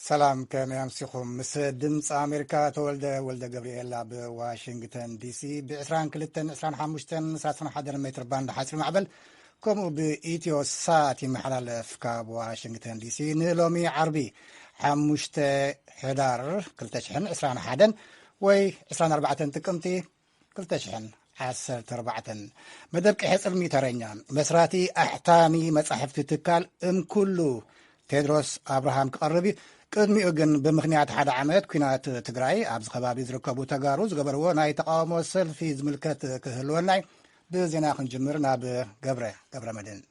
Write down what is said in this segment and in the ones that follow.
ሰላም፣ ከመይ ኣምሲኹም? ምስ ድምፂ ኣሜሪካ ተወልደ ወልደ ገብርኤል ኣብ ዋሽንግተን ዲሲ ብ22፣ 25፣ 31 ሜትር ባንድ ሓፂር ማዕበል፣ ከምኡ ብኢትዮ ሳት ይመሓላለፍ ካብ ዋሽንግተን ዲሲ። ንሎሚ ዓርቢ ሓሙሽተ ሕዳር ክልተ ሽሕን ዕስራን ሓደን ወይ ዕስራን ኣርባዕተን ጥቅምቲ ክልተ ሽሕን ዓሰርተ ኣርባዕተን። መደብ ቀይሕ ጽልሚ ተረኛ መስራቲ ኣሕታሚ መጻሕፍቲ ትካል እምኩሉ ቴድሮስ ኣብርሃም ክቐርብ እዩ። ቅድሚኡ ግን ብምኽንያት ሓደ ዓመት ኲናት ትግራይ ኣብዚ ከባቢ ዝርከቡ ተጋሩ ዝገበርዎ ናይ ተቃውሞ ሰልፊ ዝምልከት ክህልወና እዩ። ብዜና ክንጅምር ናብ ገብረ፣ ገብረ መድህን።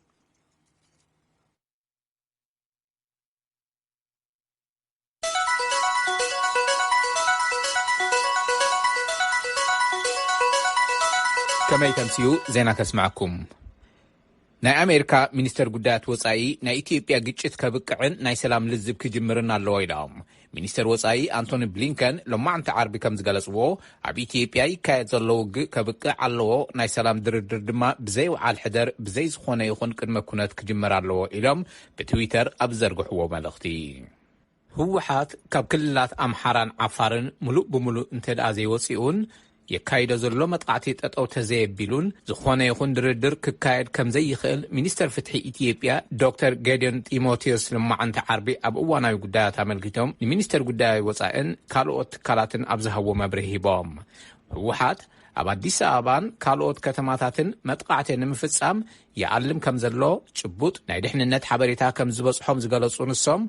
ከመይ ተምስዩ ዜና ከስምዐኩም። ናይ ኣሜሪካ ሚኒስተር ጉዳያት ወጻኢ ናይ ኢትዮጵያ ግጭት ከብቅዕን ናይ ሰላም ልዝብ ክጅምርን ኣለዎ ኢሎም። ሚኒስተር ወጻኢ ኣንቶኒ ብሊንከን ሎማዕንቲ ዓርቢ ከም ዝገለጽዎ፣ ኣብ ኢትዮጵያ ይካየድ ዘሎ ውግእ ከብቅዕ ኣለዎ፣ ናይ ሰላም ድርድር ድማ ብዘይ ውዓል ሕደር ብዘይ ዝኾነ ይኹን ቅድመ ኩነት ክጅመር ኣለዎ ኢሎም ብትዊተር ኣብ ዝዘርግሕዎ መልእኽቲ። ህወሓት ካብ ክልላት ኣምሓራን ዓፋርን ምሉእ ብምሉእ እንተ ደኣ ዘይወጺኡን የካይዶ ዘሎ መጥቃዕቲ ጠጠው ተዘየቢሉን ዝኾነ ይኹን ድርድር ክካየድ ከም ዘይኽእል ሚኒስተር ፍትሒ ኢትዮጵያ ዶክተር ጌዲዮን ጢሞቴዎስ ሎማዕንቲ ዓርቢ ኣብ እዋናዊ ጉዳያት ኣመልኪቶም ንሚኒስተር ጉዳይ ወጻእን ካልኦት ትካላትን ኣብ ዝሃብዎ መብርሂ ሂቦም። ህወሓት ኣብ ኣዲስ ኣበባን ካልኦት ከተማታትን መጥቃዕቲ ንምፍጻም ይኣልም ከም ዘሎ ጭቡጥ ናይ ድሕንነት ሓበሬታ ከም ዝበጽሖም ዝገለጹ ንሶም፣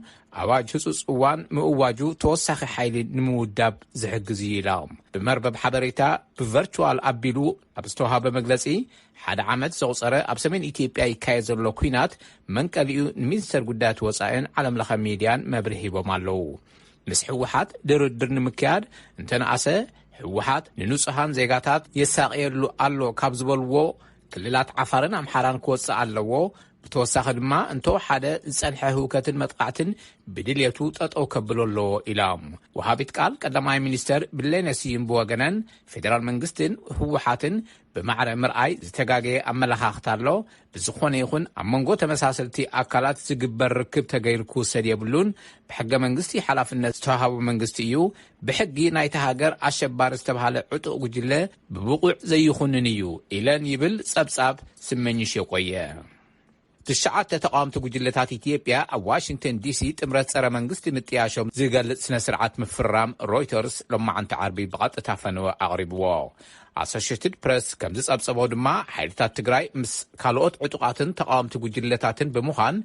ኣዋጅ ህጹጽ እዋን ምእዋጁ ተወሳኺ ሓይሊ ንምውዳብ ዝሕግዝ እዩ ኢሎም። ብመርበብ ሓበሬታ ብቨርቹዋል ኣቢሉ ኣብ ዝተዋሃበ መግለጺ፣ ሓደ ዓመት ዘቑጸረ ኣብ ሰሜን ኢትዮጵያ ይካየድ ዘሎ ኲናት መንቀሊኡ ንሚኒስተር ጉዳያት ወጻኢን ዓለምለኸ ሚድያን መብርሂ ሂቦም ኣለዉ። ምስ ህወሓት ድርድር ንምክያድ እንተነኣሰ፣ ህወሓት ንንጹሃን ዜጋታት የሳቕየሉ ኣሎ ካብ ዝበልዎ ክልላት ዓፋርን ኣምሓራን ክወጽእ ኣለዎ። ብተወሳኺ ድማ እንተወሓደ ዝጸንሐ ህውከትን መጥቃዕትን ብድልየቱ ጠጠው ከብሎ ኣለዎ ኢሎም። ወሃቢት ቃል ቀዳማይ ሚኒስተር ብሌነ ስዩም ብወገነን፣ ፌደራል መንግስትን ህወሓትን ብማዕረ ምርኣይ ዝተጋገየ ኣመለኻኽታ ኣሎ። ብዝኾነ ይኹን ኣብ መንጎ ተመሳሰልቲ ኣካላት ዝግበር ርክብ ተገይሩ ክውሰድ የብሉን። ብሕገ መንግስቲ ሓላፍነት ዝተዋሃቦ መንግስቲ እዩ። ብሕጊ ናይታ ሃገር ኣሸባሪ ዝተባሃለ ዕጡቕ ጉጅለ ብብቑዕ ዘይኹንን እዩ ኢለን ይብል ጸብጻብ ስመኝሽ የቆየ። ትሽዓተ ተቃወምቲ ጉጅለታት ኢትዮጵያ ኣብ ዋሽንግተን ዲሲ ጥምረት ጸረ መንግስቲ ምጥያሾም ዝገልጽ ስነ ስርዓት ምፍራም ሮይተርስ ሎማዓንቲ ዓርቢ ብቐጥታ ፈነወ ኣቕሪብዎ። ኣሶሽትድ ፕረስ ከም ዝጸብጸቦ ድማ ሓይልታት ትግራይ ምስ ካልኦት ዕጡቓትን ተቃወምቲ ጉጅለታትን ብምዃን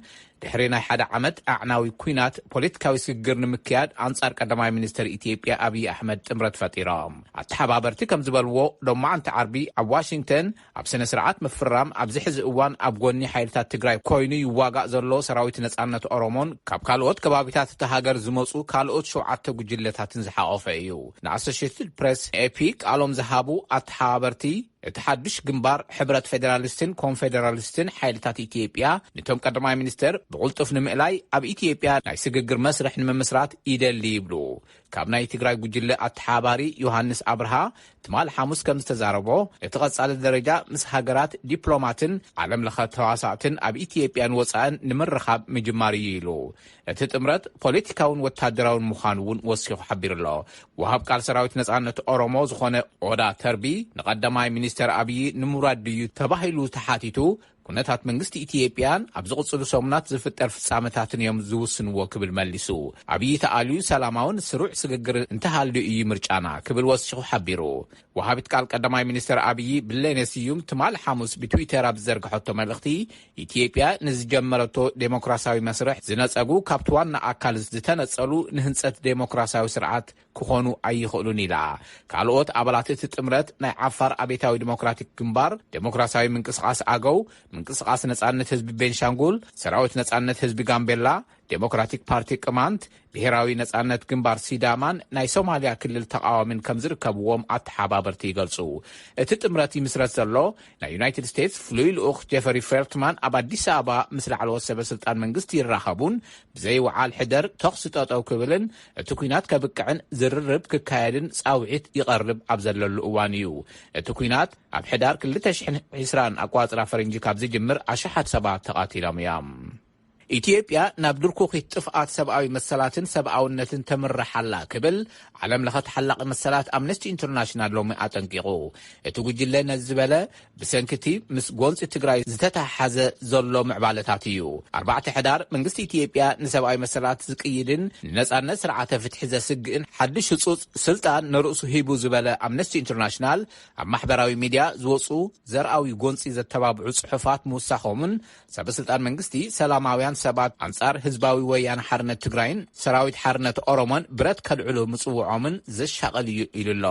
ድሕሪ ናይ ሓደ ዓመት ኣዕናዊ ኲናት ፖለቲካዊ ስግግር ንምክያድ ኣንጻር ቀዳማይ ሚኒስተር ኢትዮጵያ ኣብይ ኣሕመድ ጥምረት ፈጢሮም። ኣተሓባበርቲ ከም ዝበልዎ ሎማዓንቲ ዓርቢ ኣብ ዋሽንግተን ኣብ ስነ ስርዓት ምፍራም ኣብዚ ሕዚ እዋን ኣብ ጎኒ ሓይልታት ትግራይ ኮይኑ ይዋጋእ ዘሎ ሰራዊት ነጻነት ኦሮሞን ካብ ካልኦት ከባቢታት እታ ሃገር ዝመጹ ካልኦት ሸውዓተ ጉጅለታትን ዝሓቆፈ እዩ። ንኣሶሽትድ ፕረስ ኤፒ ቃሎም ዝሃቡ ኣተሓባበርቲ፣ እቲ ሓዱሽ ግንባር ሕብረት ፌደራሊስትን ኮንፌደራሊስትን ሓይልታት ኢትዮጵያ ንቶም ቀዳማይ ሚኒስተር ብቕልጡፍ ንምእላይ ኣብ ኢትዮጵያ ናይ ስግግር መስርሕ ንምምስራት ይደሊ ይብሉ። ካብ ናይ ትግራይ ጉጅለ ኣተሓባሪ ዮሃንስ ኣብርሃ ትማል ሓሙስ ከም ዝተዛረቦ፣ እቲ ቀጻሊ ደረጃ ምስ ሃገራት ዲፕሎማትን ዓለም ለኸ ተዋሳእትን ኣብ ኢትዮጵያን ወጻእን ንምርኻብ ምጅማር እዩ ኢሉ። እቲ ጥምረት ፖለቲካውን ወታደራውን ምዃኑ እውን ወሲኹ ሓቢሩ ኣሎ። ወሃብ ቃል ሰራዊት ነጻነት ኦሮሞ ዝኾነ ኦዳ ተርቢ ንቐዳማይ ሚኒስተር ኣብዪ ንምውራድ ድዩ ተባሂሉ ተሓቲቱ፣ ኩነታት መንግስቲ ኢትዮጵያን ኣብ ዝቕጽሉ ሰሙናት ዝፍጠር ፍጻመታትን እዮም ዝውስንዎ ክብል መሊሱ። ኣብዪ ተኣልዩ ሰላማውን ስሩዕ ስግግር እንተሃልዩ እዩ ምርጫና ክብል ወሲኹ ሓቢሩ። ወሃቢት ቃል ቀዳማይ ሚኒስተር ኣብዪ ብሌነ ስዩም ትማል ሓሙስ ብትዊተር ኣብ ዝዘርግሐቶ መልእኽቲ፣ ኢትዮጵያ ንዝጀመረቶ ዴሞክራሲያዊ መስርሕ ዝነጸጉ ካብቲ ዋና ኣካል ዝተነጸሉ ንህንጸት ዴሞክራሲያዊ ስርዓት ክኾኑ ኣይኽእሉን ኢላ። ካልኦት ኣባላት እቲ ጥምረት ናይ ዓፋር ኣቤታዊ ዲሞክራቲክ ግንባር፣ ዴሞክራሲያዊ ምንቅስቓስ ኣገው፣ ምንቅስቓስ ነጻነት ህዝቢ ቤንሻንጉል፣ ሰራዊት ነጻነት ህዝቢ ጋምቤላ፣ ዴሞክራቲክ ፓርቲ ቅማንት፣ ብሄራዊ ነጻነት ግንባር ሲዳማን ናይ ሶማልያ ክልል ተቃዋሚን ከም ዝርከብዎም ኣተሓባበርቲ ይገልጹ። እቲ ጥምረት ይምስረት ዘሎ ናይ ዩናይትድ ስቴትስ ፍሉይ ልኡኽ ጀፈሪ ፌልትማን ኣብ ኣዲስ ኣበባ ምስ ላዕለዎት ሰበ ስልጣን መንግስቲ ይራኸቡን ብዘይ ውዓል ሕደር ተኹሲ ጠጠው ክብልን እቲ ኲናት ከብቅዕን ዝርርብ ክካየድን ጻውዒት ይቐርብ ኣብ ዘለሉ እዋን እዩ። እቲ ኲናት ኣብ ሕዳር ክልተ ሽሕን ዕስራን ኣቋጽራ ፈረንጂ ካብ ዝጅምር ኣሽሓት ሰባት ተቓቲሎም እዮም። ኢትዮጵያ ናብ ድርኩኺት ጥፍኣት ሰብኣዊ መሰላትን ሰብኣውነትን ተምርሕ ኣላ ክብል ዓለም ለኸ ተሓላቒ መሰላት ኣምነስቲ ኢንተርናሽናል ሎሚ ኣጠንቂቑ። እቲ ጉጅለ ነዚ ዝበለ ብሰንኪ እቲ ምስ ጎንፂ ትግራይ ዝተተሓሓዘ ዘሎ ምዕባለታት እዩ። ኣርባዕተ ሕዳር መንግስቲ ኢትዮጵያ ንሰብኣዊ መሰላት ዝቅይድን ንነፃነት ስርዓተ ፍትሒ ዘስግእን ሓድሽ ህፁፅ ስልጣን ንርእሱ ሂቡ ዝበለ ኣምነስቲ ኢንተርናሽናል ኣብ ማሕበራዊ ሚድያ ዝወፁ ዘርኣዊ ጎንፂ ዘተባብዑ ፅሑፋት ምውሳኾምን ሰበ ስልጣን መንግስቲ ሰላማውያን ሰባት ኣንጻር ህዝባዊ ወያነ ሓርነት ትግራይን ሰራዊት ሓርነት ኦሮሞን ብረት ከልዕሉ ምጽውዖምን ዘሻቐል እዩ ኢሉ ኣሎ።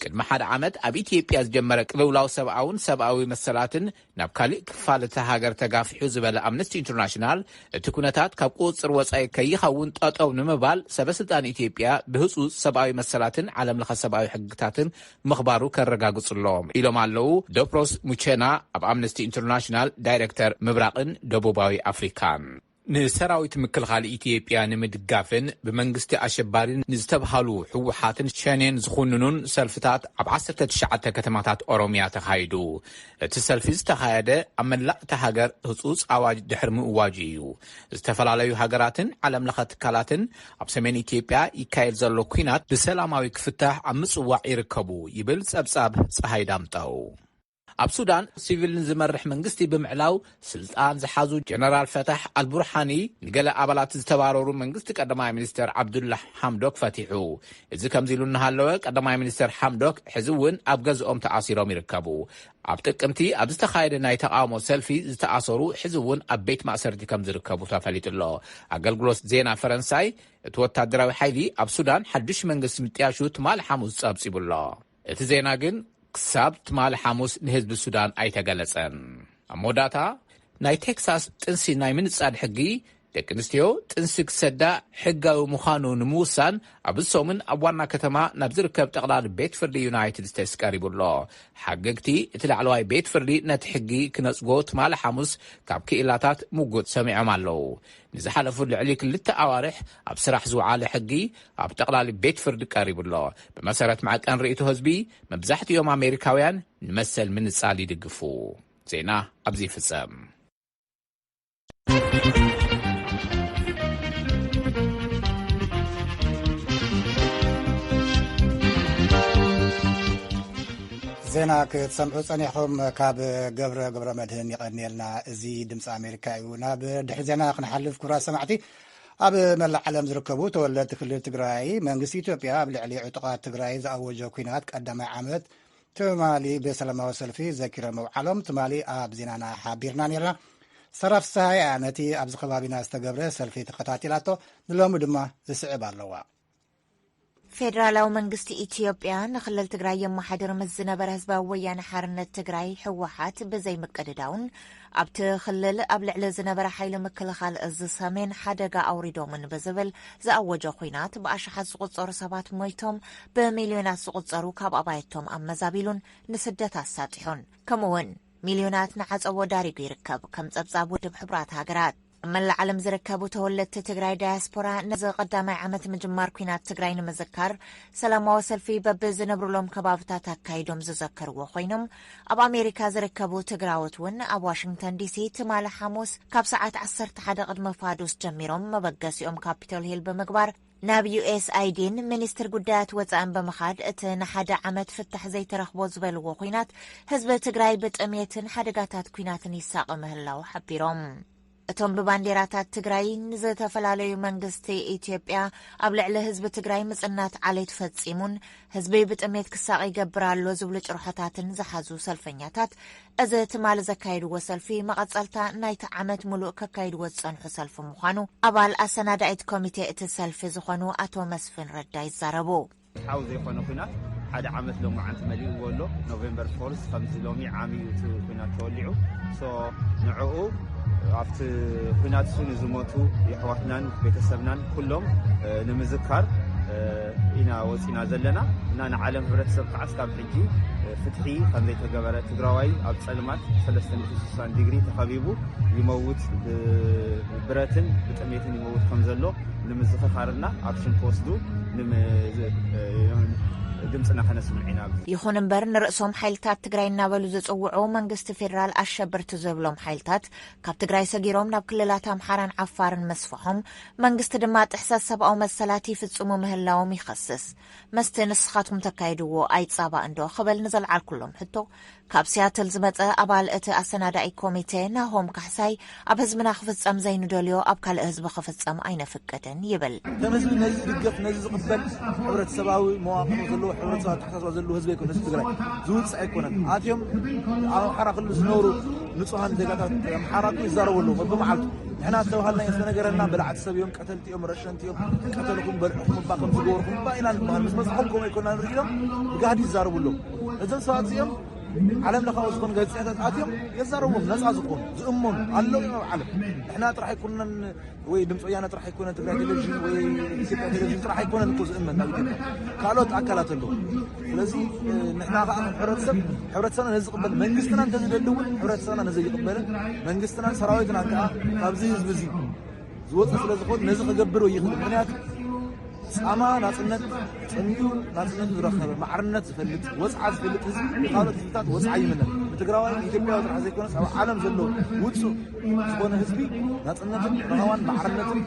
ቅድሚ ሓደ ዓመት ኣብ ኢትዮጵያ ዝጀመረ ቅልውላው ሰብኣውን ሰብኣዊ መሰላትን ናብ ካሊእ ክፋል እታ ሃገር ተጋፊሑ ዝበለ ኣምነስቲ ኢንተርናሽናል፣ እቲ ኩነታት ካብ ቁጽጽር ወጻኢ ከይኸውን ጠጠው ንምባል ሰበ ስልጣን ኢትዮጵያ ብህጹጽ ሰብኣዊ መሰላትን ዓለም ለኸ ሰብኣዊ ሕግታትን ምኽባሩ ከረጋግጹ ኣለዎም ኢሎም ኣለዉ ዶፕሮስ ሙቼና ኣብ ኣምነስቲ ኢንተርናሽናል ዳይሬክተር ምብራቕን ደቡባዊ ኣፍሪካን። ንሰራዊት ምክልኻል ኢትዮጵያ ንምድጋፍን ብመንግስቲ ኣሸባሪ ንዝተብሃሉ ህወሓትን ሸኔን ዝኹንኑን ሰልፍታት ኣብ ዓሰርተ ትሽዓተ ከተማታት ኦሮሚያ ተኻይዱ። እቲ ሰልፊ ዝተኻየደ ኣብ መላእ እታ ሃገር ህጹጽ ኣዋጅ ድሕሪ ምእዋጁ እዩ። ዝተፈላለዩ ሃገራትን ዓለም ለኸ ትካላትን ኣብ ሰሜን ኢትዮጵያ ይካየድ ዘሎ ኲናት ብሰላማዊ ክፍታሕ ኣብ ምጽዋዕ ይርከቡ ይብል ጸብጻብ ጸሃይ ዳምጠው። ኣብ ሱዳን ሲቪል ንዝመርሕ መንግስቲ ብምዕላው ስልጣን ዝሓዙ ጀነራል ፈታሕ ኣልቡርሃኒ ንገለ ኣባላት ዝተባረሩ መንግስቲ ቀዳማይ ሚኒስተር ዓብዱላ ሓምዶክ ፈቲሑ። እዚ ከምዚ ኢሉ እናሃለወ ቀዳማይ ሚኒስተር ሓምዶክ ሕዚ እውን ኣብ ገዝኦም ተኣሲሮም ይርከቡ። ኣብ ጥቅምቲ ኣብ ዝተኻየደ ናይ ተቃውሞ ሰልፊ ዝተኣሰሩ ሕዚ እውን ኣብ ቤት ማእሰርቲ ከም ዝርከቡ ተፈሊጡ ኣሎ። ኣገልግሎት ዜና ፈረንሳይ እቲ ወታደራዊ ሓይሊ ኣብ ሱዳን ሓድሽ መንግስቲ ምጥያሹ ትማሊ ሓሙስ ጸብጺቡ ኣሎ። እቲ ዜና ግን ክሳብ ትማሊ ሓሙስ ንህዝቢ ሱዳን ኣይተገለጸን። ኣብ መወዳእታ ናይ ቴክሳስ ጥንሲ ናይ ምንጻድ ሕጊ ደቂ ኣንስትዮ ጥንሲ ክሰዳ ሕጋዊ ምዃኑ ንምውሳን ኣብዚ ሰሙን ኣብ ዋና ከተማ ናብ ዝርከብ ጠቕላሊ ቤት ፍርዲ ዩናይትድ ስቴትስ ቀሪቡ ኣሎ። ሓገግቲ እቲ ላዕለዋይ ቤት ፍርዲ ነቲ ሕጊ ክነጽጎ ትማሊ ሓሙስ ካብ ክኢላታት ምጉት ሰሚዖም ኣለዉ። ንዝሓለፉ ልዕሊ ክልተ ኣዋርሕ ኣብ ስራሕ ዝወዓለ ሕጊ ኣብ ጠቕላሊ ቤት ፍርዲ ቀሪቡ ኣሎ። ብመሰረት መዐቀን ርእይቶ ህዝቢ መብዛሕትኦም ኣሜሪካውያን ንመሰል ምንጻል ይድግፉ። ዜና ኣብዚ ይፍጸም። ዜና ክትሰምዑ ጸኒሕኹም ካብ ገብረ ገብረ መድህን ይቐንየልና። እዚ ድምፂ ኣሜሪካ እዩ። ናብ ድሕሪ ዜና ክንሓልፍ ክቡራት ሰማዕቲ፣ ኣብ መላእ ዓለም ዝርከቡ ተወለድቲ ክልል ትግራይ መንግስቲ ኢትዮጵያ ኣብ ልዕሊ ዕጡቓት ትግራይ ዝኣወጆ ኲናት ቀዳማይ ዓመት ትማሊ ብሰላማዊ ሰልፊ ዘኪሮም ምውዓሎም ትማሊ ኣብ ዜናና ሓቢርና ነርና። ሰራፍ ሰሃያ ነቲ ኣብዚ ከባቢና ዝተገብረ ሰልፊ ተኸታቲላቶ፣ ንሎሚ ድማ ዝስዕብ ኣለዋ። ፌዴራላዊ መንግስቲ ኢትዮጵያ ንክልል ትግራይ የመሓድር ምስ ዝነበረ ህዝባዊ ወያነ ሓርነት ትግራይ ህወሓት ብዘይምቅድዳውን ኣብቲ ክልል ኣብ ልዕሊ ዝነበረ ሓይሊ ምክልኻል እዚ ሰሜን ሓደጋ ኣውሪዶምን ብዝብል ዝኣወጆ ኹናት ብኣሽሓት ዝቁፀሩ ሰባት ሞይቶም ብሚልዮናት ዝቁፀሩ ካብ ኣባየቶም ኣመዛቢሉን ንስደት ኣሳጢሑን ከምኡውን ሚልዮናት ንዓፀቦ ዳሪጉ ይርከብ ከም ፀብፃብ ውድብ ሕቡራት ሃገራት። ኣብ መላእ ዓለም ዝርከቡ ተወለድቲ ትግራይ ዳያስፖራ ነዚ ቀዳማይ ዓመት ምጅማር ኲናት ትግራይ ንምዝካር ሰላማዊ ሰልፊ በብዝነብሩሎም ከባብታት ኣካይዶም ዝዘከርዎ ኮይኖም ኣብ ኣሜሪካ ዝርከቡ ትግራዎት እውን ኣብ ዋሽንግተን ዲሲ ትማሊ ሓሙስ ካብ ሰዓት ዓሰርተ ሓደ ቅድሚ ፋዱስ ጀሚሮም መበገሲኦም ካፒቶል ሂል ብምግባር ናብ ዩኤስኣይዲን ሚኒስትር ጉዳያት ወፃእን ብምኻድ እቲ ንሓደ ዓመት ፍታሕ ዘይተረኽቦ ዝበልዎ ኲናት ህዝቢ ትግራይ ብጥሜትን ሓደጋታት ኲናትን ይሳቐ ምህላው ሓቢሮም። እቶም ብባንዴራታት ትግራይ ንዝተፈላለዩ መንግስቲ ኢትዮጵያ ኣብ ልዕሊ ህዝቢ ትግራይ ምፅናት ዓሌት ፈፂሙን ህዝቢ ብጥሜት ክሳቕ ይገብር ኣሎ ዝብሉ ጭርሖታትን ዝሓዙ ሰልፈኛታት እዚ ትማሊ ዘካየድዎ ሰልፊ መቐፀልታ ናይቲ ዓመት ሙሉእ ከካይድዎ ዝፀንሑ ሰልፊ ምዃኑ ኣባል ኣሰናዳኢት ኮሚቴ እቲ ሰልፊ ዝኾኑ ኣቶ መስፍን ረዳ ይዛረቡ። ሓው ዘይኮነ ኩናት ሓደ ዓመት ሎማዓንቲ መሊእዎ ኣሎ። ኖቬምበር ፎርስ ከምዚ ሎሚ ዓሚ እዩ እቲ ኩናት ተወሊዑ። ሶ ንዕኡ ኣብቲ ኩናት እሱ ንዝሞቱ የሕዋትናን ቤተሰብናን ኩሎም ንምዝካር ኢና ወፂና ዘለና እና ንዓለም ሕብረተሰብ ከዓ እስካብ ሕጂ ፍትሒ ከምዘይተገበረ ትግራዋይ ኣብ ፀልማት ሰለስተ ሚእቲ ስሳን ዲግሪ ተኸቢቡ ይመውት ብብረትን ብጥሜትን ይመውት ከም ዘሎ ንምዝኽኻርና ኣክሽን ክወስዱ ድምፅና ከነስምዕ ኢና። ይኹን እምበር፣ ንርእሶም ሓይልታት ትግራይ እናበሉ ዝጽውዑ መንግስቲ ፌዴራል ኣሸበርቲ ዝብሎም ሓይልታት ካብ ትግራይ ሰጊሮም ናብ ክልላት ኣምሓራን ዓፋርን መስፍሖም፣ መንግስቲ ድማ ጥሕሰት ሰብኣዊ መሰላት ይፍጽሙ ምህላዎም ይኸስስ። መስቲ ንስኻትኩም ተካይድዎ ኣይጻባእን ዶ ክብል ንዘልዓልኩሎም ሕቶ፣ ካብ ሲያትል ዝመጸ ኣባል እቲ ኣሰናዳኢ ኮሚቴ ናሆም ካሕሳይ፣ ኣብ ህዝብና ክፍጸም ዘይንደልዮ ኣብ ካልእ ህዝቢ ክፍጸም ኣይነፍቅድን ይብል። ከም ህዝቢ ነዚ ዝድገፍ፣ ነዚ ዝቕበል፣ ሕብረተሰባዊ መዋቕር ዘለዎ፣ ሕብረተሰብ ኣተሓሳስባ ዘለዎ ህዝቢ ኣይኮነ፣ ህዝቢ ትግራይ ዝውፅእ ኣይኮነን። ኣትዮም ኣብ ኣምሓራ ክልል ዝነብሩ ንፁሃን ዜጋታት ኣምሓራ እኮ ይዛረቡ ኣለዉ በብመዓልቱ። ንሕና ዝተባሃልናዮ ዝተነገረና በላዕቲ ሰብ እዮም፣ ቀተልቲ እዮም፣ ረሸንቲ እዮም፣ ቀተልኹም በልዕኹም እባ ከም ዝገበርኹም እባ ኢና ንበሃል። ምስ መፅኹም ከምኡ ኣይኮና ንርኢ ኢሎም ብጋህዲ ይዛረቡ ኣለዉ። እዞም ሰባት እዚኦም ዓለም ለኻዊ ዝኾኑ ጋዜጠኛታት ኣትዮም የዛረብዎም፣ ነፃ ዝኾኑ ዝእመኑ ኣለዉ እዮም ኣብ ዓለም። ንሕና ጥራሕ ኣይኮነን ወይ ድምፂ ወያነ ጥራሕ ኣይኮነን፣ ትግራይ ቴሌቪዥን ወይ ኢትዮጵያ ቴሌቪዥን ጥራሕ ኣይኮነን እኮ ዝእመን ኣብ ኢትዮጵያ፣ ካልኦት ኣካላት ኣለዉ። ስለዚ ንሕና ከዓ ከም ሕብረተሰብ፣ ሕብረተሰብና ነዚ ዝቕበል መንግስትና እንተዝደሊ እውን ሕብረተሰብና ነዚ ይቕበልን መንግስትናን ሰራዊትናን ከዓ ካብዚ ህዝቢ እዚ ዝወፀ ስለ ዝኾን ነዚ ክገብር ይኽእል። ምክንያቱ ፃማ ናፅነት ፀሚኡ ናፅነቱ ዝረኸበ፣ ማዕርነት ዝፈልጥ፣ ወፅዓ ዝፈልጥ ህዝቢ ንካልኦት ህዝብታት ወፅዓ ይምነ። ንትግራዋይ ንኢትዮጵያዊ ጥራሕ ዘይኮነስ ኣብ ዓለም ዘሎ ውፁዕ ዝኾነ ህዝቢ ናፅነትን ረሃዋን ማዕርነትን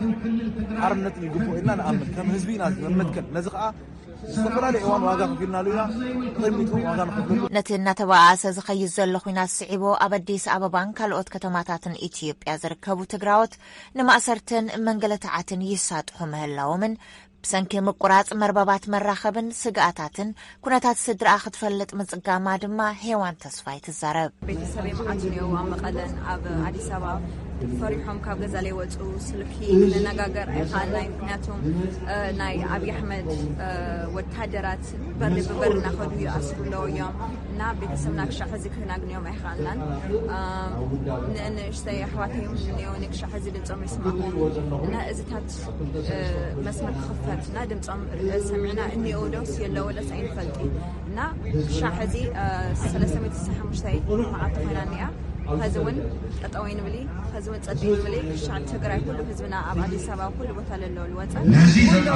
ሓርነትን ይግብኦ ኢልና ንኣምን። ከም ህዝቢ ኢና መመትከል። ነዚ ከዓ ዝተፈላለዩ እዋን ዋጋ ከፊልናሉ ኢና። ተቐሚጡ ዋጋ ንኸፍለሉ። ነቲ እናተባኣሰ ዝኸይድ ዘሎ ኹናት ስዒቡ ኣብ ኣዲስ ኣበባን ካልኦት ከተማታትን ኢትዮጵያ ዝርከቡ ትግራዎት ንማእሰርትን መንገለታዓትን ይሳጥሑ ምህላዎምን ብሰንኪ ምቁራፅ መርበባት መራኸብን ስግኣታትን ኩነታት ስድራኣ ክትፈልጥ ምፅጋማ ድማ ሄዋን ተስፋይ ትዛረብ። ቤተሰበይ መዓት ነው ኣብ መቐለን ኣብ ኣዲስ ኣበባ ፈሪሖም ካብ ገዛ ለይወፁ ስልኪ ክነነጋገር ኣይከኣልናይ። ምክንያቱም ናይ ኣብይ ኣሕመድ ወታደራት በሪ ብበር እናኸዱ ይኣስሩ ኣለዉ እዮም እና ቤተሰብና ክሻዕ ሕዚ ክናግንዮም ኣይከኣልናን። ንእንእሽተይ ኣሕዋተይ እውን እኒኦ ንክሻዕ ሕዚ ድምፆም ይስማዕኹም እና እዚታት መስመር ክኽፈት እና ድምፆም ሰሚዕና እኒኦ ዶስ የለወለስ ኣይንፈልጢ እና ክሻዕ ሕዚ ሰለስተ ሚእቲ ስሳ ሓሙሽተ መዓልቲ ኮይና እኒኣ። ኸዚ እውን ጠጠው ኣይንብሊ፣ ኸዚ እውን ጸጥ ኣይንብሊ። ክሻዕ ትግራይ ኩሉ ህዝብና ኣብ ኣዲስ ኣበባ ኩሉ ቦታ ለሎ ልወጸ ኩሉ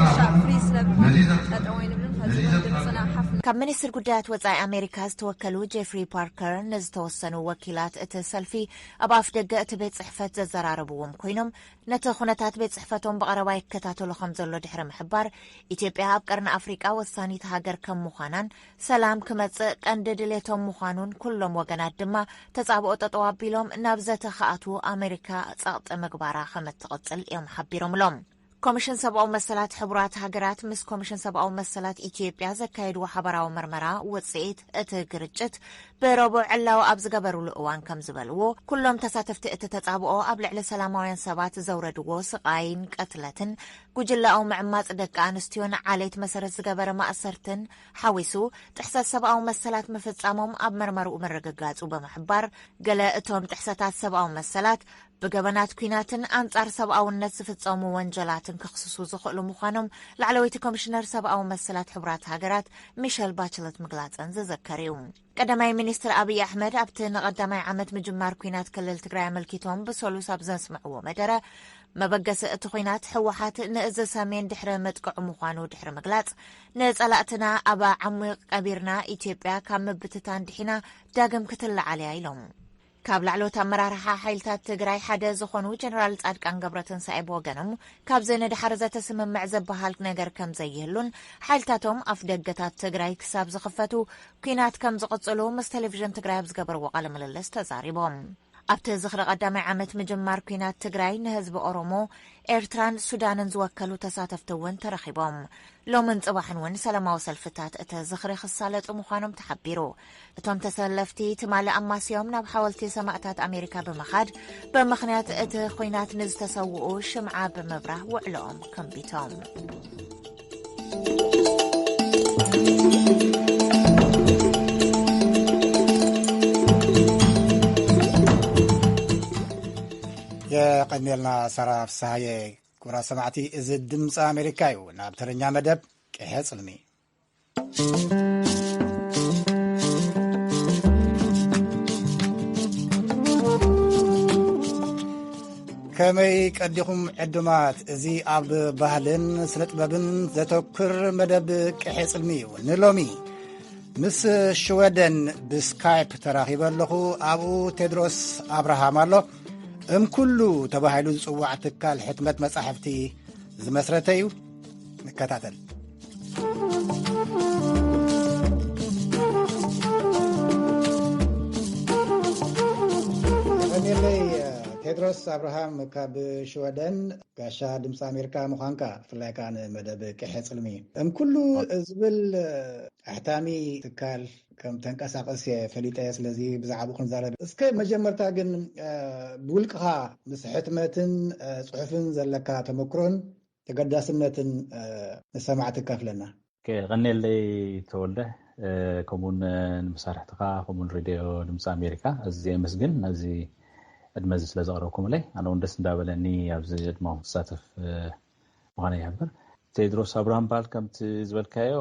ክሻዕ ፍሪ ስለብኾን ጠጠው ኣይንብልን። ኸዚ እውን ድምፅና ሓፍ ካብ ሚኒስትር ጉዳያት ወጻኢ ኣሜሪካ ዝተወከሉ ጄፍሪ ፓርከር ንዝተወሰኑ ወኪላት እቲ ሰልፊ ኣብ ኣፍ ደገ እቲ ቤት ጽሕፈት ዘዘራረብዎም ኮይኖም፣ ነቲ ኩነታት ቤት ጽሕፈቶም ብቐረባ ይከታተሎ ከም ዘሎ ድሕሪ ምሕባር፣ ኢትዮጵያ ኣብ ቀርኒ ኣፍሪቃ ወሳኒት ሃገር ከም ምዃናን ሰላም ክመጽእ ቀንዲ ድሌቶም ምዃኑን ኩሎም ወገናት ድማ ተጻብኦ ጠጠው ኣቢሎም ናብ ዘተ ክኣትዉ ኣሜሪካ ጸቕጢ ምግባራ ከም እትቕጽል እዮም ሓቢሮምሎም። ኮሚሽን ሰብኣዊ መሰላት ሕቡራት ሃገራት ምስ ኮሚሽን ሰብኣዊ መሰላት ኢትዮጵያ ዘካየድዎ ሓበራዊ መርመራ ውጽኢት እቲ ግርጭት ብረቡዕ ዕላዊ ኣብ ዝገበሩሉ እዋን ከም ዝበልዎ፣ ኩሎም ተሳተፍቲ እቲ ተጻብኦ ኣብ ልዕሊ ሰላማውያን ሰባት ዘውረድዎ ስቓይን ቅትለትን፣ ጉጅላዊ ምዕማጽ ደቂ ኣንስትዮን ዓሌት መሰረት ዝገበረ ማእሰርትን ሓዊሱ ጥሕሰት ሰብኣዊ መሰላት ምፍጻሞም ኣብ መርመርኡ ምርግጋጹ ብምሕባር፣ ገለ እቶም ጥሕሰታት ሰብኣዊ መሰላት ብገበናት ኲናትን ኣንጻር ሰብኣውነት ዝፍጸሙ ወንጀላትን ክኽስሱ ዝኽእሉ ምዃኖም ላዕለወይቲ ኮሚሽነር ሰብኣዊ መሰላት ሕቡራት ሃገራት ሚሸል ባችለት ምግላጸን ዝዝከር እዩ። ቀዳማይ ሚኒስትር ኣብይ ኣሕመድ ኣብቲ ንቐዳማይ ዓመት ምጅማር ኲናት ክልል ትግራይ ኣመልኪቶም ብሰሉስ ኣብ ዘስምዕዎ መደረ፣ መበገሲ እቲ ኲናት ህወሓት ንእዚ ሰሜን ድሕሪ ምጥቅዑ ምዃኑ ድሕሪ ምግላጽ፣ ንጸላእትና ኣብ ዓሚቕ ቀቢርና ኢትዮጵያ ካብ ምብትታን ድሒና ዳግም ክትለዓል እያ ኢሎም። ካብ ላዕለዎት ኣመራርሓ ሓይልታት ትግራይ ሓደ ዝኾኑ ጀነራል ጻድቃን ገብረትንሳኤ ብወገኖም፣ ካብዚ ንድሓር ዘተ ስምምዕ ዝበሃል ነገር ከም ዘይህሉን ሓይልታቶም ኣፍ ደገታት ትግራይ ክሳብ ዝኽፈቱ ኲናት ከም ዝቕጽሉ ምስ ቴሌቪዥን ትግራይ ኣብ ዝገበርዎ ቃለ ምልልስ ተዛሪቦም። ኣብቲ ዝኽሪ ቀዳማይ ዓመት ምጅማር ኲናት ትግራይ ንህዝቢ ኦሮሞ፣ ኤርትራን ሱዳንን ዝወከሉ ተሳተፍቲ እውን ተረኺቦም። ሎምን ጽባሕን እውን ሰላማዊ ሰልፍታት እቲ ዝኽሪ ክሳለጡ ምዃኖም ተሓቢሩ። እቶም ተሰለፍቲ ትማሊ ኣማስዮም ናብ ሓወልቲ ሰማእታት ኣሜሪካ ብምኻድ፣ ብምኽንያት እቲ ኹናት ንዝተሰውኡ ሽምዓ ብምብራህ ውዕሎኦም ከንቢቶም። የቐንየልና ሳራ ፍስሃየ። ክቡራት ሰማዕቲ፣ እዚ ድምፂ ኣሜሪካ እዩ። ናብ ተረኛ መደብ ቅሐ ፅልሚ። ከመይ ቀዲኹም ዕዱማት? እዚ ኣብ ባህልን ስነ ጥበብን ዘተኩር መደብ ቅሐ ጽልሚ እዩ። ንሎሚ ምስ ሽወደን ብስካይፕ ተራኺበ ኣለኹ። ኣብኡ ቴድሮስ ኣብርሃም ኣሎ። እምኩሉ ተባሂሉ ዝጽዋዕ ትካል ሕትመት መጻሕፍቲ ዝመስረተ እዩ። ንከታተል። ቀኒለይ ቴድሮስ ኣብርሃም ካብ ሽወደን፣ ጋሻ ድምፂ ኣሜሪካ ምዃንካ፣ ብፍላይ ከዓ ንመደብ ቅሐ ፅልሚ እምኩሉ ዝብል ኣሕታሚ ትካል ከም ተንቀሳቀስ ፈሊጠ። ስለዚ ብዛዕባ ክንዛረብ እስከ፣ መጀመርታ ግን ብውልቅኻ ምስ ሕትመትን ፅሑፍን ዘለካ ተመክሮን ተገዳስነትን ንሰማዕቲ ካፍለና። ቀኔለይ ተወልደ፣ ከምኡውን ንመሳርሕትኻ፣ ከምኡውን ሬድዮ ድምፂ ኣሜሪካ ኣዝየ የመስግን፣ ነዚ ዕድመ እዚ ስለ ዘቕረብኩምለይ። ኣነ እውን ደስ እንዳበለኒ ኣብዚ ዕድመኹም ክሳተፍ ምዃነ ይሕብር። ቴድሮስ ኣብርሃም በሃል። ከምቲ ዝበልካዮ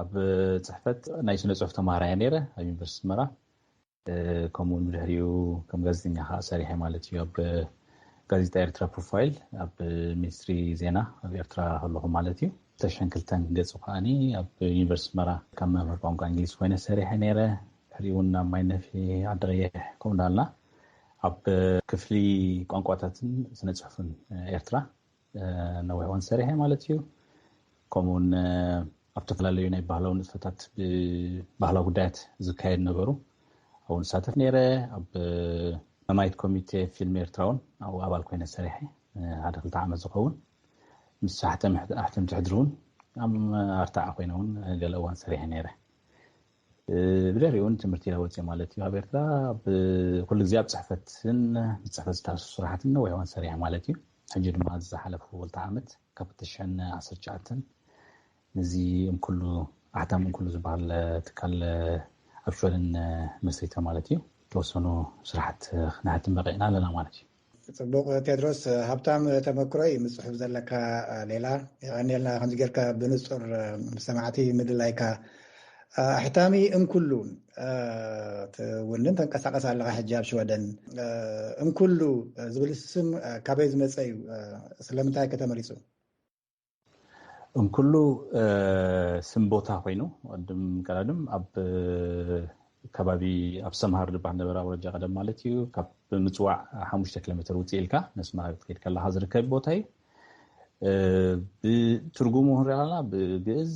ኣብ ፅሕፈት ናይ ስነ ፅሑፍ ተማሃራየ ነይረ ኣብ ዩኒቨርሲቲ ኣስመራ። ከምኡውን ብድሕሪኡ ከም ጋዜጠኛ ከዓ ሰሪሐ ማለት እዩ። ኣብ ጋዜጣ ኤርትራ ፕሮፋይል ኣብ ሚኒስትሪ ዜና ኣብ ኤርትራ ከለኹ ማለት እዩ። ተሸን ክልተን ገፁ ከዓኒ ኣብ ዩኒቨርሲቲ ኣስመራ ካብ መምህር ቋንቋ እንግሊዝ ኮይነ ሰሪሐ ነይረ። ድሕሪኡ እውን ኣብ ማይ ነፊ፣ ዓዲ ቀይሕ ከምኡ እንዳልና ኣብ ክፍሊ ቋንቋታትን ስነ ፅሑፍን ኤርትራ ነዊሕ እዋን ሰሪሐ ማለት እዩ። ከምኡውን ኣብ ዝተፈላለዩ ናይ ባህላዊ ንጥፈታት ብባህላዊ ጉዳያት ዝካየድ ነበሩ ኣብኡ ንሳተፍ ነይረ። ኣብ ማማይት ኮሚቴ ፊልም ኤርትራ እውን ኣብኡ ኣባል ኮይነ ሰሪሐ ሓደ ክልተ ዓመት ዝኸውን። ምስ ኣሕተምቲ ሕድሪ እውን ኣብ ኣርታዓ ኮይነ እውን ገለ እዋን ሰሪሐ ነይረ። ብድሕሪኡ እውን ትምህርቲ ኢለ ወፅየ ማለት እዩ። ኣብ ኤርትራ ኩሉ ግዜ ኣብ ፅሕፈትን ምስ ፅሕፈት ዝተኣሳሰሩ ስራሕትን ነዊሕ እዋን ሰሪሐ ማለት እዩ። ሕጂ ድማ ዝሓለፉ ክልተ ዓመት ካብ ክልተ ሽሕን ዓሰርተ ትሽዓተን ነዚ እምኩሉ ኣሕታም እምኩሉ ዝበሃል ትካል ኣብ ሽወደን መስሪተ ማለት እዩ። ዝተወሰኑ ስራሕት ክነሕትም በቂዕና ኣለና ማለት እዩ። ጽቡቕ ቴድሮስ፣ ሃብታም ተመክሮ እዩ ምስ ጽሑፍ ዘለካ ሌላ። የቐንየልና ከምዚ ጌርካ ብንጹር ምስ ሰማዕቲ ምድላይካ። ኣሕታሚ እምኩሉ ትውንን ተንቀሳቐስ ኣለኻ ሕጂ ኣብ ሽወደን። እምኩሉ ዝብል ስም ካበይ ዝመጸ እዩ? ስለምንታይ ከ ተመሪጹ? እንኩሉ ስም ቦታ ኮይኑ፣ ቅድም ቀዳድም ኣብ ከባቢ ኣብ ሰምሃር ዝበሃል ነበረ ኣውራጃ ቀደም ማለት እዩ። ካብ ምጽዋዕ ሓሙሽተ ኪሎ ሜትር ውፅእ ኢልካ ነስመራ ክትከይድ ከለኻ ዝርከብ ቦታ እዩ። ብትርጉሙ ክንሪኣ ከለና ብግእዝ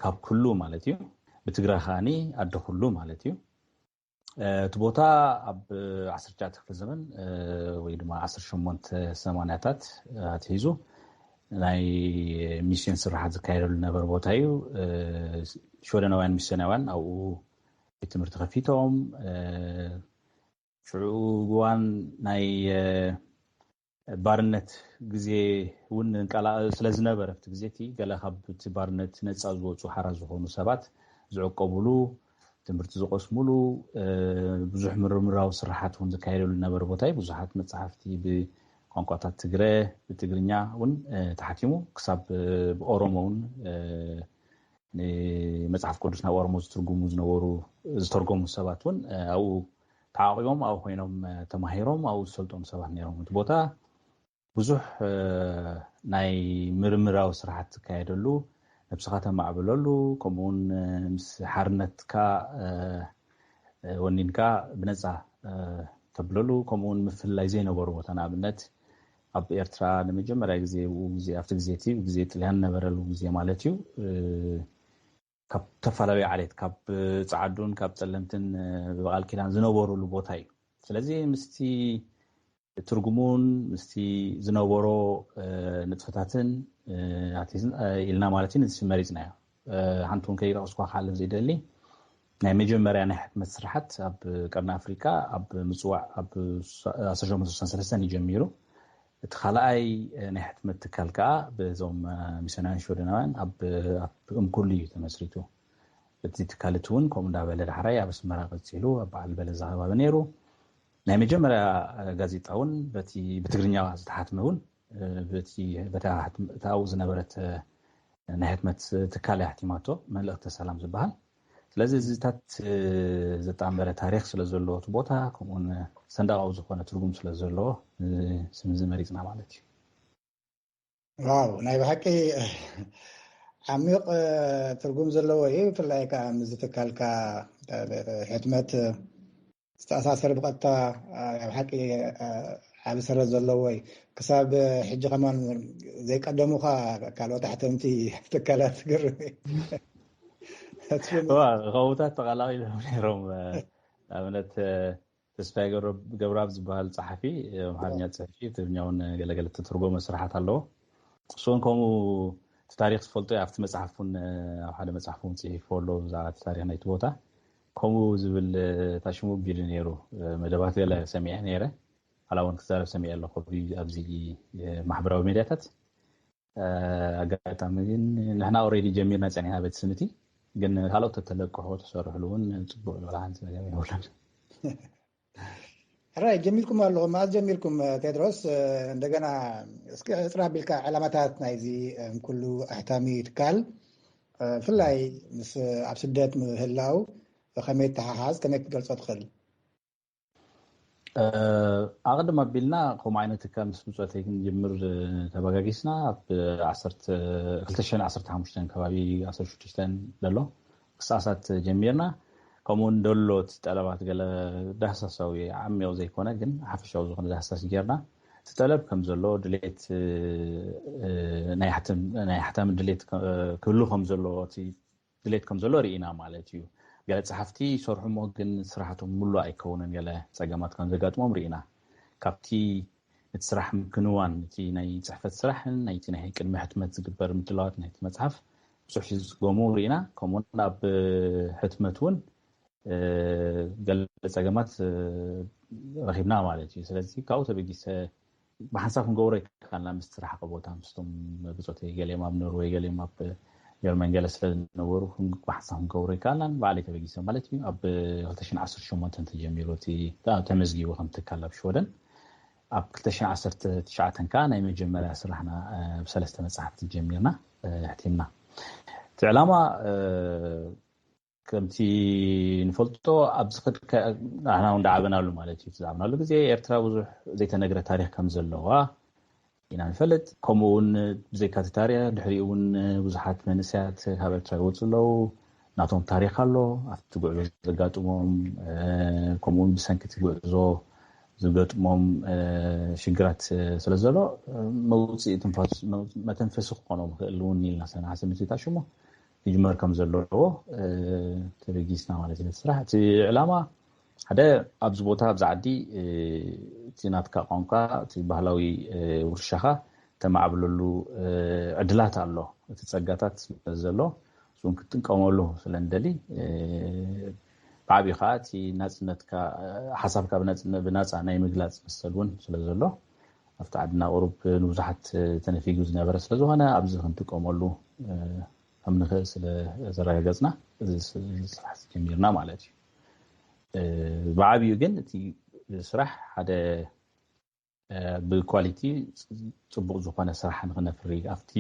ካብ ኩሉ ማለት እዩ። ብትግረ ከዓኒ ኣደ ኩሉ ማለት እዩ። እቲ ቦታ ኣብ ዓሰርተ ትሽዓተ ክፍለ ዘመን ወይ ድማ ዓሰርተ ሸሞንተ ሰማንያታት ኣትሒዙ ናይ ሚስዮን ስራሓት ዝካየደሉ ዝነበረ ቦታ እዩ። ሽወደናውያን ሚስዮናውያን ኣብኡ ቤት ትምህርቲ ከፊቶም፣ ሽዑ እዋን ናይ ባርነት ግዜ እውን እንቀላቐል ስለ ዝነበረ፣ ኣብቲ ግዜ እቲ ገለ ካብ እቲ ባርነት ነፃ ዝወፁ ሓራ ዝኾኑ ሰባት ዝዕቀቡሉ፣ ትምህርቲ ዝቐስሙሉ፣ ብዙሕ ምርምራዊ ስራሓት እውን ዝካየደሉ ዝነበረ ቦታ እዩ። ብዙሓት መፅሓፍቲ ብቋንቋታት ትግረ፣ ብትግርኛ እውን ተሓቲሙ፣ ክሳብ ብኦሮሞ እውን ንመፅሓፍ ቅዱስ ናብ ኦሮሞ ዝትርጉሙ ዝነበሩ፣ ዝተርጎሙ ሰባት እውን ኣብኡ ተዓቂቦም፣ ኣብኡ ኮይኖም ተማሂሮም ኣብኡ ዝሰልጠኑ ሰባት ነይሮም። እቲ ቦታ ብዙሕ ናይ ምርምራዊ ስራሓት ዝካየደሉ፣ ነብስኻ ተማዕብለሉ፣ ከምኡውን ምስ ሓርነትካ ወኒንካ ብነፃ ተብለሉ፣ ከምኡውን ምፍልላይ ዘይነበሩ ቦታ፣ ንኣብነት ኣብ ኤርትራ ንመጀመርያ ግዜ፣ ብኡ ግዜ ኣብቲ ግዜ እቲ ግዜ ጥልያን ነበረሉ ግዜ ማለት እዩ፣ ካብ ተፈላለዩ ዓሌት፣ ካብ ጸዓዱን ካብ ጸለምትን ብቓል ኪዳን ዝነበሩሉ ቦታ እዩ። ስለዚ ምስቲ ትርጉሙን ምስቲ ዝነበሮ ንጥፈታትን ኢልና ማለት እዩ ነዚ መሪጽናዮ። ሓንቲ እውን ከይጠቐስኳ ክሓልፍ ዘይደሊ፣ ናይ መጀመርያ ናይ ሕትመት ስራሓት ኣብ ቀርኒ ኣፍሪቃ ኣብ ምጽዋዕ ኣብ ዓሰርተ ሸሞንተ ስሳን ሰለስተን እዩ ጀሚሩ። እቲ ካልኣይ ናይ ሕትመት ትካል ከዓ ብዞም ሚስዮናውያን ሽወደናውያን ኣብ እምኩሉ እዩ ተመስሪቱ። እቲ ትካል እቲ እውን ከምኡ እንዳበለ ዳሕራይ ኣብ ኣስመራ ቀፂሉ ኣብ በዓል በለዛ ከባቢ ነይሩ። ናይ መጀመርያ ጋዜጣ እውን በቲ ብትግርኛ ዝተሓትመ እውን በቲ ኣብኡ ዝነበረት ናይ ሕትመት ትካል ኣሕቲማቶ፣ መልእክተ ሰላም ዝበሃል። ስለዚ እዚታት ዘጣመረ ታሪክ ስለዘለዎ እቲ ቦታ ከምኡውን ሰንዳቃዊ ዝኾነ ትርጉም ስለዘለዎ ስም እዚ መሪፅና ማለት እዩ። ዋው ናይ ብሓቂ ዓሚቕ ትርጉም ዘለዎ እዩ። ብፍላይ ከዓ ምስ ትካልካ ሕትመት ዝተኣሳሰር ብቐጥታ ኣብ ሓቂ ዓቢ ሰረት ዘለዎ እዩ። ክሳብ ሕጂ ከማን ዘይቀደሙኻ ካልኦት ኣሕተምቲ ትካላት ትግርም ከውታት ተቐላቒሎም ነይሮም። ንኣብነት ተስፋይ ገብረኣብ ዝበሃል ጸሓፊ ኣምሓርኛ ጽሕፊ ትግርኛውን ገለገለ ተተርጎመ ስራሓት ኣለዎ። እሱን ከምኡ እቲ ታሪክ ዝፈልጦ ኣብቲ መፅሓፍ እውን ኣብ ሓደ መፅሓፍ እውን ፅሒፎ ኣሎ ብዛዕባ እቲ ታሪክ ናይቲ ቦታ ከምኡ ዝብል ታሽሙ ቢሉ ነይሩ። መደባት ገለ ሰሚዐ ነይረ። ሓላ እውን ክዛረብ ሰሚዐ ኣለኹ ኣብዚ ማሕበራዊ ሜድያታት። ኣጋጣሚ ግን ንሕና ኦሬዲ ጀሚርና ፀኒሕና ቤት ስምቲ ግን ካልኦት ተተለቅሑ ተሰርሕሉ እውን ፅቡቅ ዝበላ ሓንቲ ነገር የብሉን። ሕራይ ጀሚርኩም ኣለኹም። መዓዝ ጀሚርኩም ቴድሮስ? እንደገና እስኪ ዕፅር ኣቢልካ ዕላማታት ናይዚ ኩሉ ኣሕታሚ ትካል ብፍላይ ምስ ኣብ ስደት ምህላው ከመይ ተሓሓዝ ከመይ ክትገልፆ ትኽእል? ኣቕድም ኣቢልና ከምኡ ዓይነት እካ ምስ ብፆተይ ክንጅምር ተበጋጊስና ኣብ ክልተ ሽሕን ዓሰርተ ሓሙሽተን ከባቢ ዓሰርተ ሽዱሽተ ዘሎ ክሳሳት ጀሚርና። ከምኡውን ደሎ እቲ ጠለባት ገለ ዳህሳሳዊ ዓሚቕ ዘይኮነ ግን ሓፈሻዊ ዝኾነ ዳህሳስ ጌርና እቲ ጠለብ ከም ዘሎ ድሌት ናይ ሓታሚ ድሌት ክህሉ ከም ዘሎ ድሌት ከም ዘሎ ርኢና ማለት እዩ። ገለ ፀሓፍቲ ይሰርሑ እሞ ግን ስራሕቶም ሙሉ ኣይከውንን ገለ ፀገማት ከም ዘጋጥሞም ርኢና። ካብቲ እቲ ስራሕ ምክንዋን እቲ ናይ ፅሕፈት ስራሕን ናይቲ ናይ ቅድሚ ሕትመት ዝግበር ምድላዋት ናይቲ መፅሓፍ ብዙሕ ዝፅገሙ ርኢና። ከምኡውን ኣብ ሕትመት እውን ገለ ፀገማት ረኪብና ማለት እዩ። ስለዚ ካብኡ ተበጊሰ ብሓንሳብ ክንገብሮ ይከኣልና ምስ ትራሕቀ ቦታ ምስቶም ብፆተይ ገሊኦም ኣብ ኖርወይ ገሊኦም ኣብ ጀርመን ገለ ስለ ዝነበሩ ብሓንሳብ ክንገብሮ ይከኣልና ባዕለይ ተበጊሰ ማለት እዩ። ኣብ ክልተ ሽሕን ዓሰርተ ሸሞንተን ተጀሚሩ እቲ ተመዝጊቡ ከም ትካል ኣብ ሽወደን ኣብ ክልተ ሽሕን ዓሰርተ ትሽዓተን ከዓ ናይ መጀመርያ ስራሕና ብሰለስተ መፅሓፍቲ ጀሚርና ሕቲምና። እቲ ዕላማ ከምቲ ንፈልጦ ኣብዚ ከድካ ንሕና እውን ዳዓበናሉ ማለት እዩ። ዝዓበናሉ ግዜ ኤርትራ ብዙሕ ዘይተነግረ ታሪክ ከም ዘለዋ ኢና ንፈልጥ። ከምኡ እውን ብዘይካ እቲ ታሪክ ድሕሪኡ እውን ብዙሓት መንእሰያት ካብ ኤርትራ ይወፁ ኣለዉ። ናቶም ታሪክ ኣሎ ኣብቲ ጉዕዞ ዘጋጥሞም ከምኡውን ብሰንኪ እቲ ጉዕዞ ዝገጥሞም ሽግራት ስለ ዘሎ መውፅኢ መተንፈሲ ክኾኖም ይኽእል እውን ኢልና ሰናሓስብ ምትታሽ እሞ ክጅመር ከም ዘለዎ ተበጊስና ማለት እዩ። ስራሕ እቲ ዕላማ ሓደ ኣብዚ ቦታ ኣብዚ ዓዲ እቲ ናትካ ቋንቋ እቲ ባህላዊ ውርሻኻ ተማዕብለሉ ዕድላት ኣሎ። እቲ ፀጋታት ስለ ዘሎ እሱን ክትጥቀመሉ ስለ ንደሊ ብዓብዩ ከዓ እቲ ናፅነትካ ሓሳብካ ብናፃ ናይ ምግላፅ መሰል እውን ስለ ዘሎ ኣብቲ ዓድና ቁሩብ ንብዙሓት ተነፊጉ ዝነበረ ስለዝኾነ ኣብዚ ክንጥቀመሉ ከም ንኽእል ስለ ዘረጋገፅና እዚ ስራሕ ጀሚርና ማለት እዩ። ብዓብዩ ግን እቲ ስራሕ ሓደ ብኳሊቲ ፅቡቅ ዝኾነ ስራሕ ንክነፍሪ ኣብቲ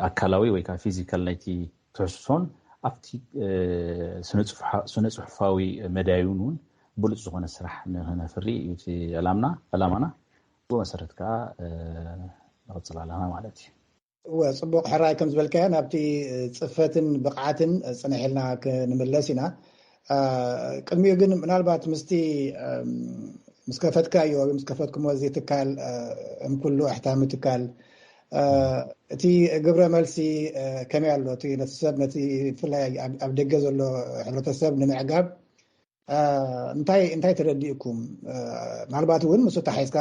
ኣካላዊ ወይ ከዓ ፊዚካል ናይቲ ትሕስሶን ኣብቲ ስነ ፅሑፋዊ መዳዩን እውን ብሉፅ ዝኾነ ስራሕ ንክነፍሪ እዩ እቲ ዕላምና ዕላማና። ብኡ መሰረት ከዓ ንቕፅል ኣለና ማለት እዩ። እወ ፅቡቅ ሕራይ ከም ዝበልካዮ ናብቲ ፅፈትን ብቕዓትን ፅንሕ ኢልና ክንምለስ ኢና። ቅድሚኡ ግን ምናልባት ምስቲ ምስ ከፈትካዮ ምስ ከፈትኩሞ እዚ ትካል እም ኩሉ ኣሕታሚ ትካል እቲ ግብረ መልሲ ከመይ ኣሎ? እቲ ነቲ ሰብ ነቲ ብፍላይ ኣብ ደገ ዘሎ ሕብረተሰብ ንምዕጋብ እንታይ እንታይ ተረዲእኩም? ምናልባት እውን ምስ ተሓሒዝካ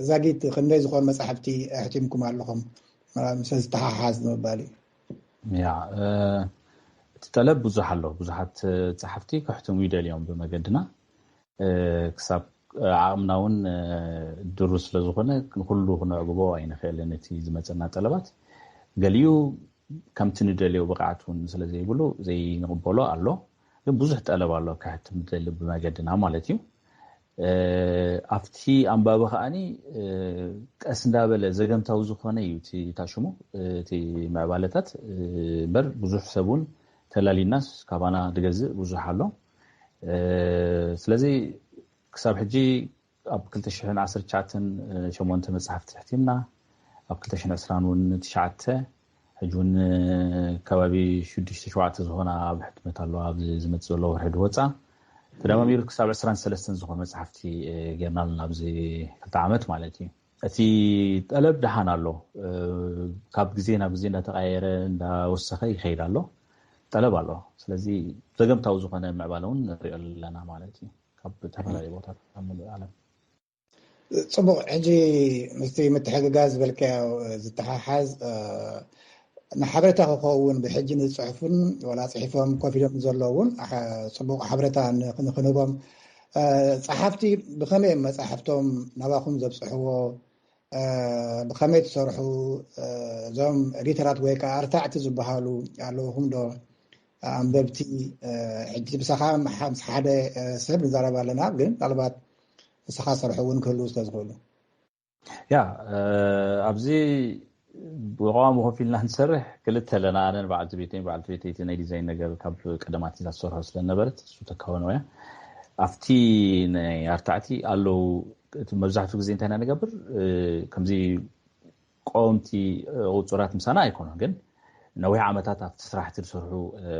ዛጊት ክንደይ ዝኾኑ መፅሓፍቲ ኣሕቲምኩም ኣለኹም? ምስ ዝተሓሓዝ ንምባል እዩ። ያ እቲ ጠለብ ብዙሕ ኣሎ። ብዙሓት ፀሓፍቲ ክሕትሙ ይደልዮም ብመገድና ክሳብ ዓቕምና እውን ድሩ ስለዝኾነ ንኩሉ ክነዕግቦ ኣይንኽእልን። እቲ ዝመፀና ጠለባት ገሊኡ ከምቲ ንደልዮ ብቕዓት እውን ስለዘይብሉ ዘይንቕበሎ ኣሎ። ግን ብዙሕ ጠለብ ኣሎ ክሕትም ንደሊ ብመገድና ማለት እዩ። ኣብቲ ኣንባቢ ከዓኒ ቀስ እንዳበለ ዘገምታዊ ዝኾነ እዩ እቲ ታሽሙ እቲ ምዕባለታት እምበር ብዙሕ ሰብ እውን እቲ ተላሊናስ ካባና ዝገዝእ ብዙሕ ኣሎ። ስለዚ ክሳብ ሕጂ ኣብ ክልተ ሽሕን ዓሰርተ ትሽዓተን ሸሞንተ መፅሓፍቲ ሕቲምና፣ ኣብ ክልተ ሽሕን ዕስራን እውን ትሽዓተ፣ ሕጂ እውን ከባቢ ሽዱሽተ ሸውዓተ ዝኾና ኣብ ሕትመት ኣለዋ። ኣብዚ ዝመፅእ ዘሎ ወርሒ ዝወፃ ተደማሚሩ ክሳብ ዕስራን ሰለስተን ዝኾኑ መፅሓፍቲ ጌርና ኣለና ኣብዚ ክልተ ዓመት ማለት እዩ። እቲ ጠለብ ደሓን ኣሎ። ካብ ግዜ ናብ ግዜ እንዳተቐያየረ እንዳወሰኸ ይኸይድ ኣሎ። ጠለብ ኣሎ። ስለዚ ዘገምታዊ ዝኾነ ምዕባለ እውን ንሪኦ ኣለና ማለት እዩ። ካብ ዝተፈላለዩ ቦታታት ኣብ ምሉእ ዓለም። ፅቡቕ። ሕጂ ምስቲ ምትሕግጋዝ ዝበልካዮ ዝተሓሓዝ ንሓበሬታ ክኸውን ብሕጂ ንፅሑፍን ወላ ፅሒፎም ኮፍ ኢሎም ዘለውን ጽቡቕ ሓበሬታ ንክንህቦም ፀሓፍቲ ብኸመይ እዮም መፃሕፍቶም ናባኹም ዘብፅሕዎ? ብኸመይ ትሰርሑ? እዞም ኤዲተራት ወይ ከዓ ኣርታዕቲ ዝበሃሉ ኣለውኹም ዶ? ኣንበብቲ ሕጂ ብሳኻ ምስ ሓደ ሰብ ንዛረብ ኣለና፣ ግን ምናልባት ንስኻ ሰርሑ እውን ክህልው ስለዝኽእሉ። ያ ኣብዚ ብቋሚ ኮፍ ኢልና ንሰርሕ ክልተ ኣለና። ኣነ በዓልቲ ቤተይ በዓልቲ ቤተይ እቲ ናይ ዲዛይን ነገር ካብ ቀደማት ዛ ትሰርሖ ስለነበረት እሱ ተካወነው እያ። ኣብቲ ናይ ኣርታዕቲ ኣለዉ። እቲ መብዛሕትኡ ግዜ እንታይ ኢና ንገብር? ከምዚ ቀወምቲ ቁፁራት ምሳና ኣይኮኑን፣ ግን ነዊሕ ዓመታት ኣብቲ ስራሕቲ ዝሰርሑ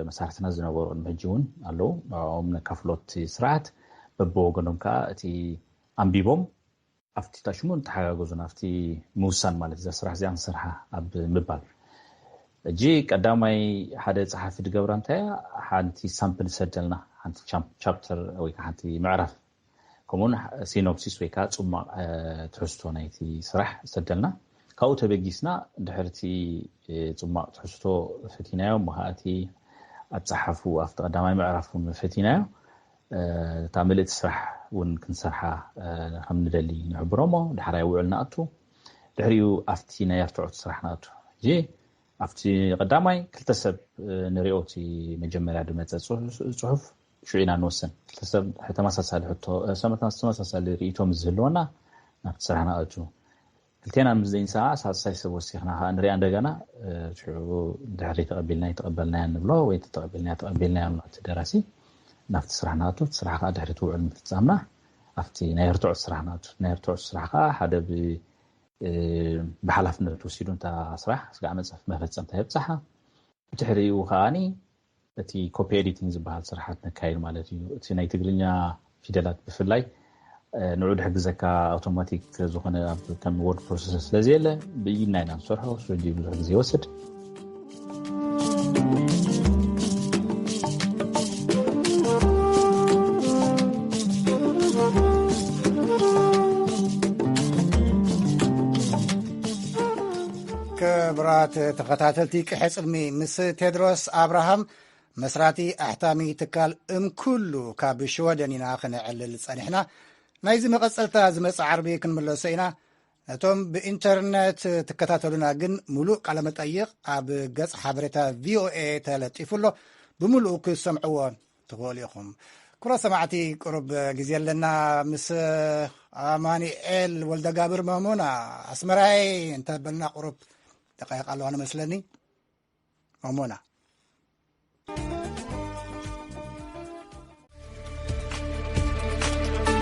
መሳርሕትና ዝነበሩ ቅድሚ ሕጂ እውን ኣለዉ። ንዕኦም ነካፍሎ እቲ ስርዓት፣ በብወገኖም ከዓ እቲ ኣንቢቦም ኣብቲ ታሽሙ ንተሓጋገዙ ናብቲ ምውሳን ማለት እዛ ስራሕ እዚኣ ንሰርሓ ኣብ ምባል። እጂ ቀዳማይ ሓደ ፀሓፊ ዝገብራ እንታይ እያ? ሓንቲ ሳምፕል ሰደልና፣ ሓንቲ ቻፕተር ወይ ከዓ ሓንቲ ምዕራፍ፣ ከምኡውን ሲኖፕሲስ ወይ ከዓ ፅማቕ ትሕዝቶ ናይቲ ስራሕ ሰደልና። ካብኡ ተበጊስና ድሕርቲ ፅማቕ ትሕዝቶ ፈቲናዮ፣ መኻእቲ ኣፀሓፉ ኣብቲ ቀዳማይ ምዕራፍ እውን ፈቲናዮ። እታ ምልእቲ ስራሕ እውን ክንሰርሓ ከም ንደሊ ንሕብሮ እሞ ዳሕራይ ውዕል ንኣቱ። ድሕሪኡ ኣብቲ ናይ ኣርትዖት ስራሕ ንኣቱ። ሕጂ ኣብቲ ቀዳማይ ክልተ ሰብ ንሪኦ፣ እቲ መጀመርያ ዝመፀ ፅሑፍ ሽዑ ኢና ንወስን። ክልተ ሰብ ተመሳሳሊ ሕቶ፣ ተመሳሳሊ ርእይቶ ምስ ዝህልወና ናብቲ ስራሕ ንኣቱ። ክልቴና ምስ ዘይንሰማማዕ ሳልሳይ ሰብ ወሲኽና ከዓ ንሪኣ እንደገና። ሽዑ ድሕሪ ተቐቢልና ተቐበልናያ ንብሎ ወይ ተቐቢልና ተቐቢልና ንብሎ። እቲ ደራሲ ናብቲ ስራሕ ንኣቱ፣ እቲ ስራሕ ከዓ ድሕሪ እቲ ውዕል ምፍፃምና ኣብቲ ናይ ርትዖት ስራሕ ንኣቱ። ናይ ርትዖት ስራሕ ከዓ ሓደ ብሓላፍነት ወሲዱ እንታ ስራሕ ስጋዕ መፅሓፍ መፈፀምታ የብፅሓ። ብድሕሪኡ ከዓኒ እቲ ኮፒ ኤዲቲንግ ዝበሃል ስራሓት ነካይድ ማለት እዩ። እቲ ናይ ትግርኛ ፊደላት ብፍላይ ንዑ ድሕግዘካ ኣውቶማቲክ ዝኾነ ኣብ ከም ወርድ ፕሮሰሰር ስለዘየለ ብኢድና ኢና ንሰርሖ። ስለዚ ብዙሕ ግዜ ይወስድ። ክቡራት ተኸታተልቲ ቅሐ ጽልሚ ምስ ቴድሮስ ኣብርሃም መስራቲ ኣሕታሚ ትካል እምኩሉ ካብ ሽወደን ኢና ክነዕልል ጸኒሕና። ናይዚ መቐጸልታ ዝመጽእ ዓርቢ ክንምለሶ ኢና። ነቶም ብኢንተርነት ትከታተሉና ግን ሙሉእ ቃለ መጠይቕ ኣብ ገጽ ሓበሬታ ቪኦኤ ተለጢፉ ኣሎ። ብምሉኡ ክሰምዕዎ ትኽእሉ ኢኹም። ክቡራት ሰማዕቲ፣ ቅሩብ ግዜ ኣለና። ምስ ኣማኑኤል ወልደጋብር መሙና ኣስመራይ እንተበልና ቅሩብ ደቃይቕ ኣለዋ ንመስለኒ። መሙና።